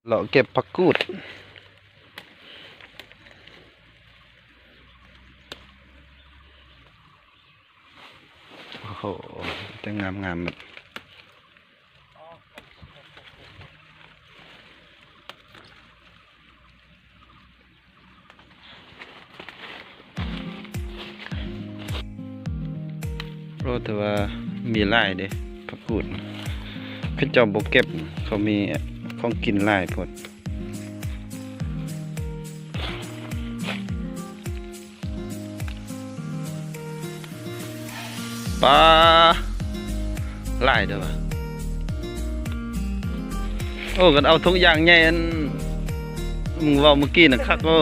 ເລາະເກັບຜັກກູດ. ໂອ້ໂຫ ແຕ່ງາມໆ ແບບ ໂອ້ ແຕ່ວ່າມີຫຼາຍເດ້ ຜັກກູດ ເຂົາເຈົ້າບໍ່ເກັບ ເຂົາມີຂອງກິນຫຼາຍໂພດ. ປາ ຫຼາຍເດີ້ວ່າ. ໂອ້ ກັນເອົາຖົງຢາງໃຫຍ່ ອັນ ມຶງເວົ້າມື້ກີ້ນະ ຄັກໂອ້.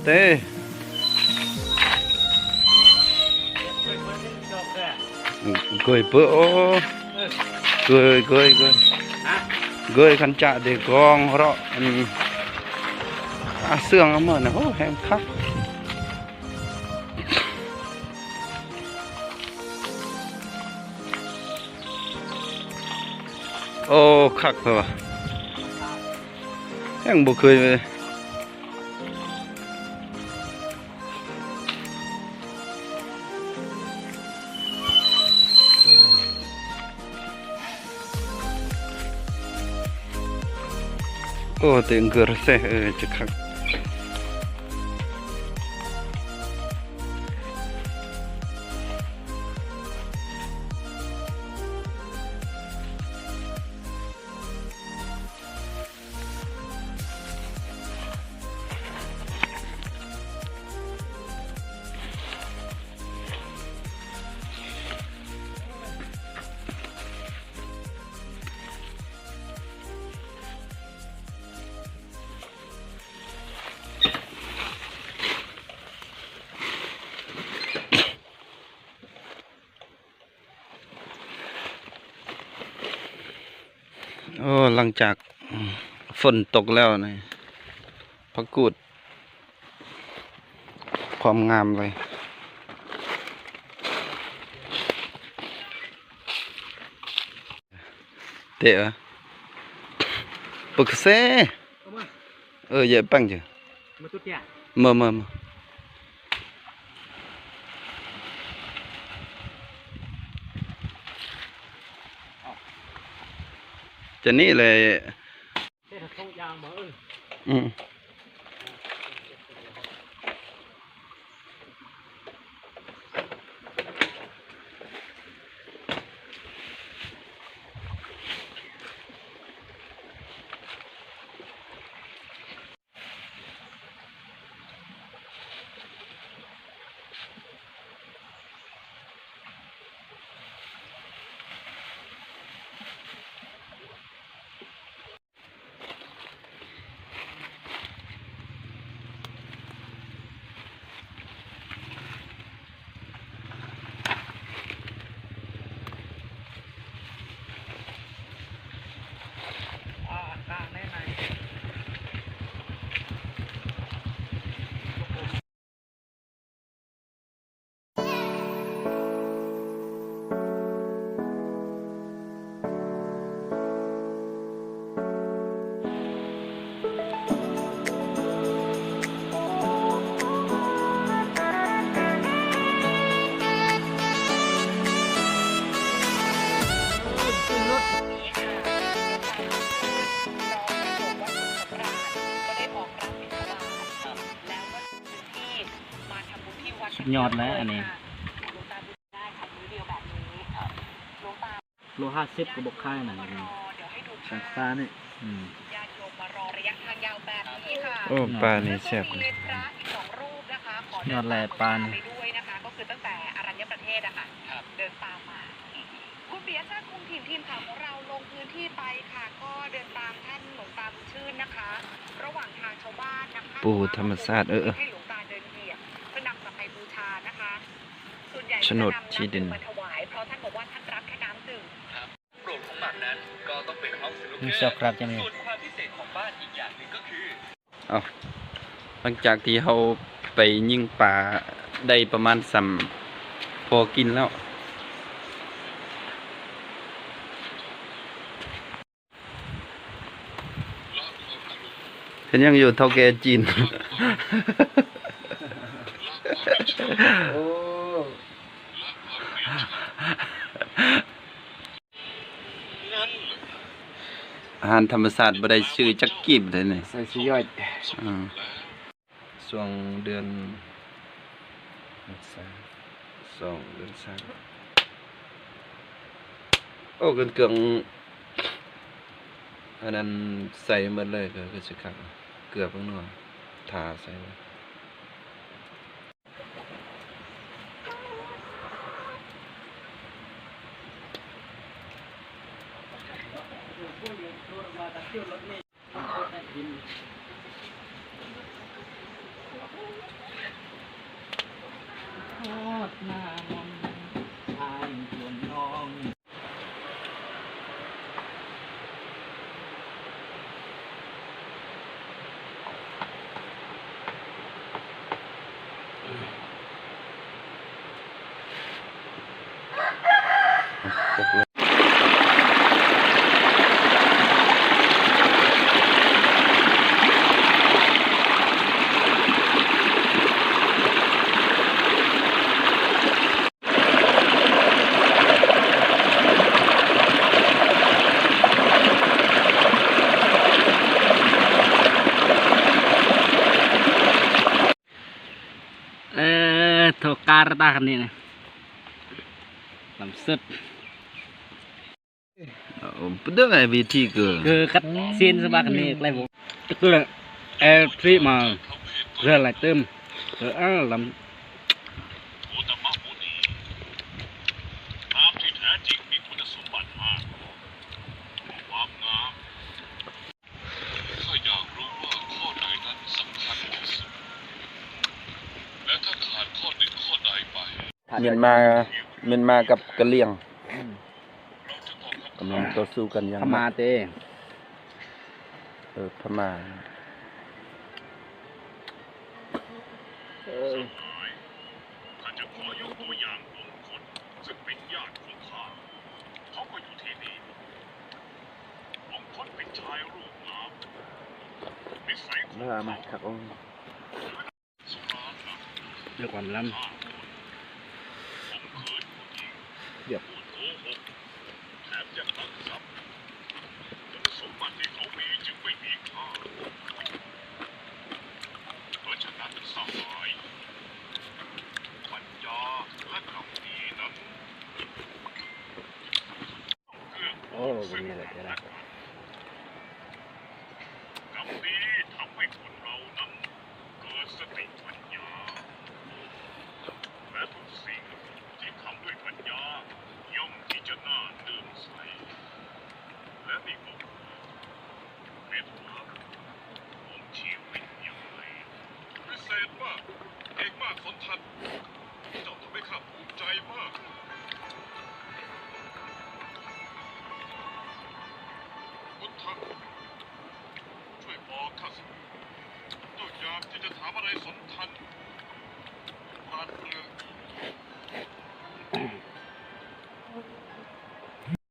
ເຕ ໂກຍເປີ ໂອ້ ໂກຍ ໂກຍ ໂກຍ ໂກຍ ຄັນຈະເດກອງເລາະ ອັນ ອາ ເຊື່ອງເອົາເໝີນະ ໂອ້ ແຮງຄັກ. ໂອ້ ຄັກແທ້ວ່າ ຍັງບໍ່ເຄີຍເລີຍ. ໂອ້ ເຕັມເກືອແຊ ເອີ ຈະຄັກ. ໂອ້ ຫຼັງຈາກຝົນຕົກແລ້ວນີ້ ຜັກກູດ ຄວາມງາມເລີຍ ເຕະ ປຶກເຊ ເອີ ເຢ ປັງຈະ ມາຕຸດເຕະ ມາ ມາ ມາ ຈະນີ້ເລີຍ ອືມ. ສຸດຍອດແລ້ວອັນນີ້ ໂລຫ້າສິບກໍບໍ່ຂາຍນະ ສັງຂານີ້ ອືມ ໂອ້ ປານີ້ແຊບ ຍອດແລປານີ້ ປູທຳມະຊາດ ເອີ ເອີ ນີ້ຊອກຄຣາບຈັ່ງນີ້ ເອົ້າ ຫຼັງຈາກທີ່ເຮົາໄປຍິງປາໄດ້ປະມານສ່ຳພໍກິນແລ້ວ ເຮັດຫຍັງຢູ່ເຖົ້າແກ່ຈີນ ໂອ້. ອາຫານທຳມະຊາດບໍ່ໄດ້ຊື້ຈັກກີບເລີຍນີ້ ໃສ່ຊິຍ່ອຍ ອືມ ຊ່ວງເດືອນ ສອງເດືອນສາມ ໂອ້ ເຄື່ອງ ອັນນັ້ນໃສ່ໝົດເລີຍ ກໍຄືຊິຄັກ ເກືອ ຜົງນົວ ທາໃສ່ ຮອດໜ້າມອນອ້າຍຊົວນນ້ອງ. ເອີ ໂທກາລະຕາຄັນນີ້ນະ ລຳສຸດ. ເອີ ເປັນຈັ່ງໃດວິທີເກີ ເກີຄັດຊີນສະບາກນີ້ໃກ້ບໍ່ ເກີແອລທຣີມາເລື່ອນຫຼາຍຕື່ມ ເອີ ລຳ ນ້ຳທີ່ແທ້ຈິງມີຄຸນສົມບັດຫ້າ ຄື ຄວາມງາມ. ຂ້າຢາກຮູ້ວ່າຂໍ້ໃດນັ້ນສຳຄັນທີ່ສຸດ ແລະ ຖ້າຂາດຂໍ້ໜຶ່ງຂໍ້ໃດໄປ ມຽນມາ ມຽນມາກັບກະຫຼ່ຽງ ອືມ ກຳລັງຕໍ່ສູ້ກັນຢ່າງໜັກ ພະມ້າເຕ. ພະມ້າ ເອີ ຂ້າຈະຂໍຍົກຕົວຢ່າງອົງຄົນ ຊຶ່ງເປັນຍາດຂອງຂ້າ ເຂົາກໍຢູ່ທີ່ນີ້. ອົງຄົນເປັນຊາຍຮູບງາມ ນິໄສຂອງເຂົາ ດ້ວຍຄວາມລ້ຳ ຂ່ມຂືນຜູ້ຍິງ ລຽບ ພູດໂກຫົກ ແຖມຍັງລັກຊັບ. ຄຸນສົມບັດທີ່ເຂົາມີຈຶ່ງໄມ່ມີຄ່າ. ເພາະສະນັ້ນສະຫາຍ, ປັນຍາ ແລະ ກຳດີນັ້ນ ໂອ້ ບໍ່ມີແລ້ວເດ້ລະ. ກຳດີທຳໃຫ້ຄົນເຫຼົ່ານັ້ນເກີດສະຕິປັນຍາ ແລະ ທຸກສິ່ງທີ່ທຳດ້ວຍປັນຍາຍ່ອມທີ່ຈະໜ້າເຫຼື້ອມໃສ. ແລະ ນີ້ກໍຄືເມດຕາຂອງຊີວິດ. ຢ່າງໃດ ວິເສດມາກ, ເກັ່ງມາກ ສົນທັນ. ເຈົ້າທຳໃຫ້ຂ້າພູມໃຈມາກ. ພຸດທະ, ຊ່ວຍບອກຂ້າຊິ, ເຈົ້າຢາກທີ່ຈະຖາມອະໄລສົນທັນ? ປາດເປື່ອ